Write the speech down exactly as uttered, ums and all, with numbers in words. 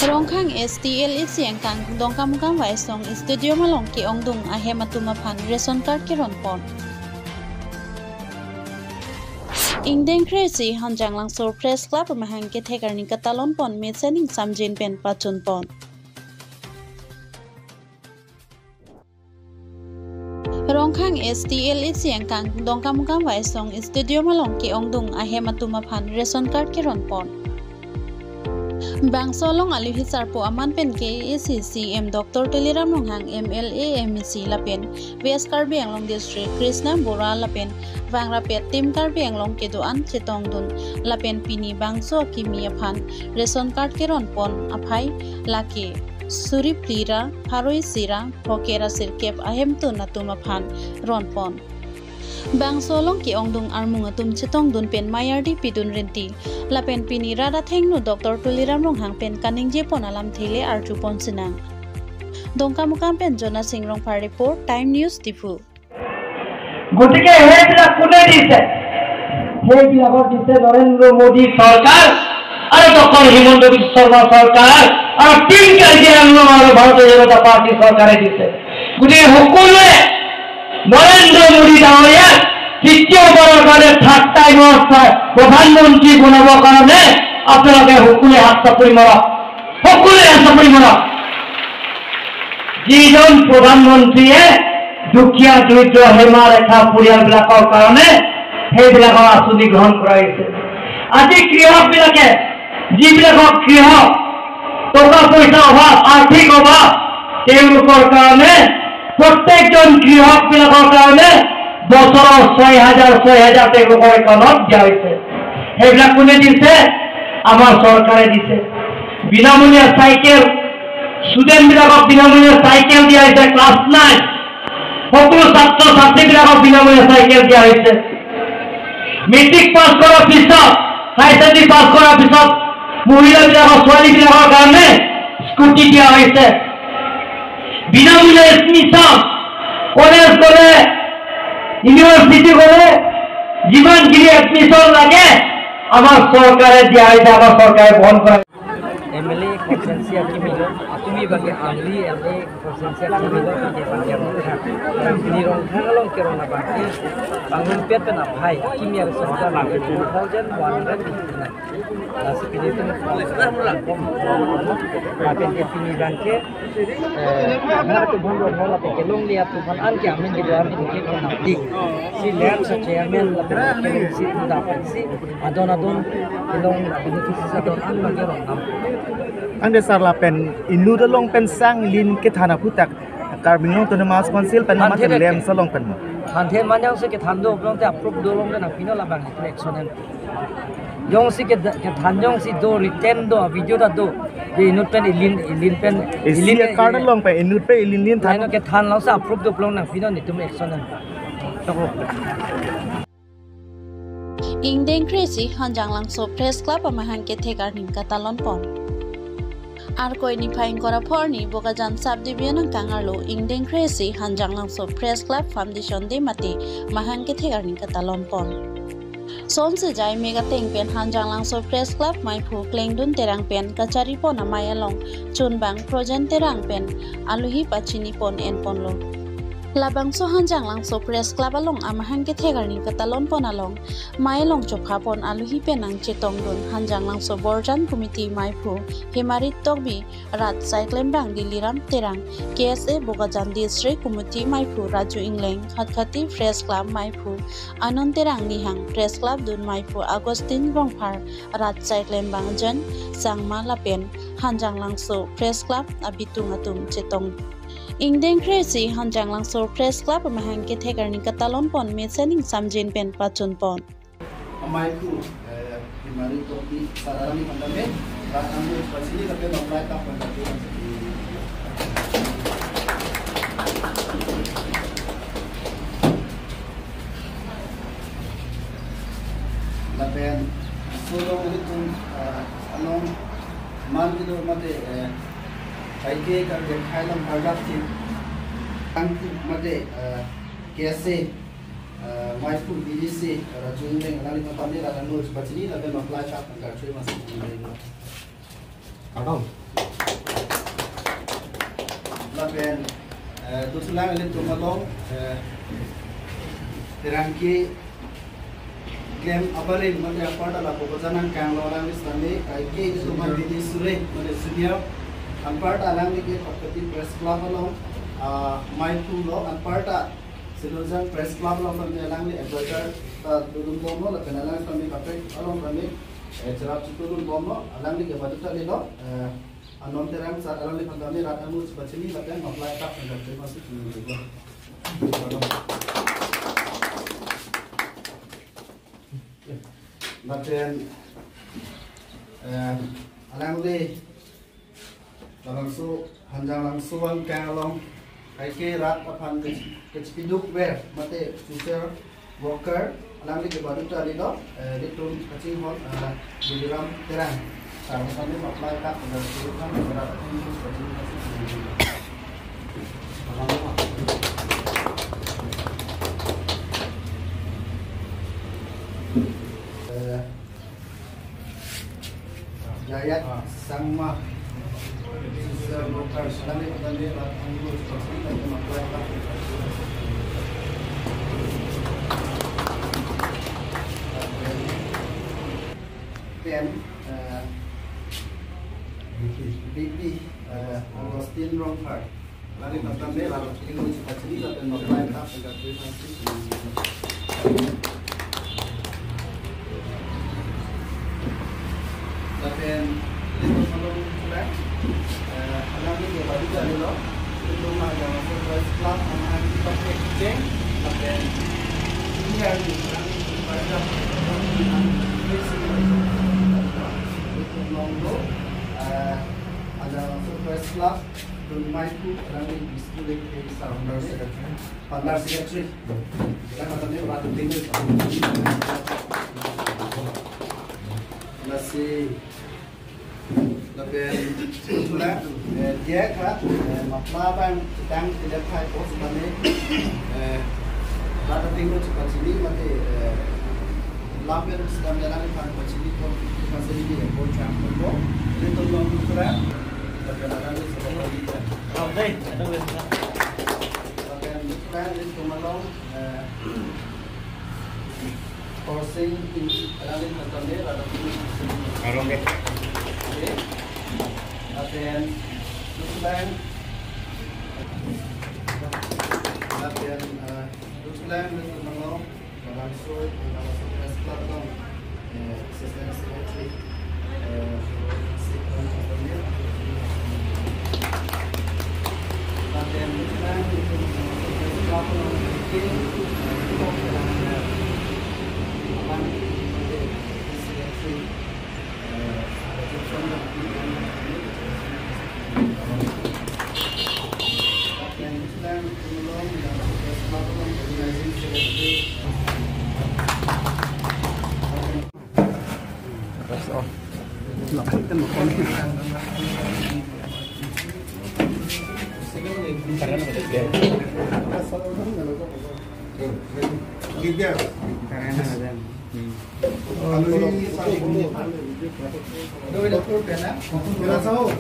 Rongkhang S T L A C angkang Dongkamukam Waisong Stadium along ke-ongdung ahem atum aphan ration card keron pon. Ingdeng kre-isi Hanjanglangso Press Club amahang kethek arni katalon pon mesen ingsamjin pen pachun pon. Rongkhang S T L A C angkang Dongkamukam Waisong Stadium along ke-ongdung ahem atum aphan ration card keron pon. Bangso along aluhi sarpo aman pen K A A C C M Doctor Tuliram Ronghang, M L A, M A C lapen West Karbi Anglong District Krishna Bora lapen vangrapet Team Karbi Anglong kedo-an chetongdun lapen pini bangso akimi aphan ration card keron pon aphai lake suri phli ra pharo isi ra pho kera sirkep ahemtun atum aphan ron pon. Bangso along ke-ongdung armung atum chetongdun pen mayardi pidun renti lapen pini rat athengno Doctor Tuliram Ronghang pen kaningje pon alamthe le arju pon sinang. Dongkamukam pen Jona Sing Rongphar report, Time News Diphu. গতিকে সেইবিলাক কোনে দিছে? সেইবিলাকক দিছে নৰেন্দ্ৰ মোদী চৰকাৰ আৰু ডক্টৰ হিমন্ত বিশ্ব শৰ্মা চৰকাৰ আৰু টিম কাৰ্বি আংলং আৰু ভাৰতীয় জনতা পাৰ্টি চৰকাৰে দিছে। গতিকে সকলোৱে নৰেন্দ্ৰ মোদী ডাঙৰীয়াক তৃতীয়বাৰৰ কাৰণে থাৰ্ড টাইমৰ প্ৰ-, প্ৰধানমন্ত্ৰী বনাবৰ কাৰণে আপোনালোকে সকলোৱে হাত চাপৰি মাৰক, সকলোৱে হাত চাপৰি মাৰক। যিজন প্ৰধানমন্ত্ৰীয়ে দুখীয়া দৰিদ্ৰ সীমাৰেখা পৰিয়ালবিলাকৰ কাৰণে সেইবিলাকৰ আঁচনি গ্ৰহণ কৰা হৈছে। আজি কৃষকবিলাকে, যিবিলাকৰ কৃষক, টকা পইচা অভাৱ, আৰ্থিক অভাৱ, তেওঁলোকৰ কাৰণে প্ৰত্যেকজন কৃষকবিলাকৰ কাৰণে বছৰৰ ছয় হাজাৰ, ছয় হাজাৰ তেওঁলোকৰ একাউণ্টত দিয়া হৈছে। সেইবিলাক কোনে দিছে? আমাৰ চৰকাৰে দিছে। বিনামূলীয়া চাইকেল, ষ্টুডেণ্টবিলাকক বিনামূলীয়া চাইকেল দিয়া হৈছে, ক্লাছ নাইন। সকলো ছাত্ৰ ছাত্ৰীবিলাকক বিনামূলীয়া চাইকেল দিয়া হৈছে। মেট্ৰিক পাছ কৰাৰ পিছত, হাই ছেকেণ্ডেৰী পাছ কৰাৰ পিছত মহিলাবিলাকৰ, ছোৱালীবিলাকৰ কাৰণে স্কুটি দিয়া হৈছে। বিনামূলীয়া এডমিশ্যন, কলেজ গ'লে, ইউনিভাৰ্চিটি গ'লে যিমানখিনি এডমিশ্যন লাগে আমাৰ চৰকাৰে দিয়া হৈছে, আমাৰ চৰকাৰে বহন কৰে। M L A constituency akimi lo, akimi abangke angli M L A constituency akimi lo, abangke Rongkhang along kerong abangke, bangun pet pen aphai akimi arlo two thousand one hundred fifty-nine. Lasi pini pen, lapen ke pini abangke, eh, na tu bhon ro bhon lapen kelongle atum aphan an ke amen kedo-an ke ke na di. Si lem sa chairman lapen si tu da pen si adon adon kelong beneficiaries adon an abangke rong nam. Angde sar lapen inut along pen sang lin kethan aphuthak Karbi Anglong Autonomous Council pen Than mamat the lem ke. Sa along pen mo. Than the manyang si kethan do, along te approve do along ke nangpino labang action em. Jongsi ke, kethan jongsi do, written do, video ta do. Je inut pen ilin, ilin pen, isi ilin, a card ilin along pen inut pen ilin lin than. Laino kethan along si approve do along nangpino netum action em. Toko. Ingdeng kre-isi Hanjanglangso Press Club amahang kethek arni katalon pon. Arkoi niphai ingkoi ra pho arni Bokajan Sub Division angkang arlo ingdeng kre-isi Hanjanglangso Press Club Foundation Day mate mahang kethek arni katalon pon. Son Sejai Mega Teng pen Hanjanglangso Press Club maiphu Klengdun Terang pen kachari pon amei along chunbang Projen Terang pen aluhi pachini pon en ponlo. Labangso Hanjanglangso Press Club along amahang kethek arni katalon pon along mei along chopha pon aluhi pen nangchetongdun Hanjanglangso Borjan Committee maiphu Hemarit Tokbi, Rat Saiklembang Diliram Terang, K S A Bokajan District Committee maiphu Raju Ingleng, Khatkhati Press Club maiphu Anand Terang Nihang, Press Club dun maiphu Augustine Rongphar, Rat Saiklembang Jen Sangma lapen Hanjanglangso Press Club abitung atum chetong. Ingdeng kre-isi Hanjanglangso Press Club amahang kethek arni katalon pon mesen ingsamjin pen pachun pon. Amei ku, eh, Hemari Topi, Sararami Pandame, Rakan Lu Pasini, tapi Bangla tak Pandame. Lapen, solo itu, eh, along, man itu mate, eh, kaike ka dekhai lam harap si, tangku mate, eh, kese, eh, maiphu B D C, Raju Ingleng, nali pamni Rakan Lu Pasini, lapen Bangla tak Pandame, masih Ingleng. Kadam. Lapen, eh, duthulang ilitum along, eh, pherangke klem abarim mate anparta lapu bojan nangkanglo alangli setame, kaike ilitum an Didi Sure mate senior, anparta alangli ke Khatkhati Press Club along, ah, mei phunglo, anparta Silojang Press Club along setame alangli advisor ta dodun bomlo, lapen alangli setame kaprek along setame, eh, cherap chitudun bomlo, alangli ke baduta lilo, eh, Anom Terang sir, alangliphan setame rat angno chepachini lapen mapla etap nangkangtui masi chini. Lapen, eh, alangli labangso Hanjanglangso angkang along kaike rat aphan kech-, kechepiduk ver mate social worker, alangli ke baduta lilo, eh, ilitum kachinghon, eh, Bidiram Terang. Sir, kami apply kak pada ilitum kan rat aphan kaching kaching. Eh, Jayat Sangma, social worker, alangli kami rat angno chepachini lapen mapla etap. Pen, eh, B P, eh, Augustine Rongphar. Alangli setame rat angno chepachini lapen mapla etap nangkangtui masi. Lapen ilitum along pula, eh, alangli ke baduta lilo, ilitum Hanjanglangso Press Club amahang kita kecheng, lapen ini hari alangli baduta, ilitum along do, eh, Hanjanglangso Press Club, Dun Maiku, alangli biskulik ke sa founder secretary. Founder secretary. Kita kata ni orang penting tu. Nasi. Lapen pula, eh, dia khat, eh, mapla abang sedang tidak khai pos kami, eh, rat angno chepachini mate, eh, lapen sedang jalan phan pachini pon, pachini di pon chang pon bo. Ilitum along pula, lapen ada ni sebab lagi. Oke, ada. Lapen pula ilitum along, eh, Horsing Ingti, alangli setame, alangli Arong ke. Oke. Lapen, Duthulang. Lapen, eh, Duthulang, Duthulang, Balangsoi, Balangsoi Press Club along, eh, Assistant Secretary. That's all.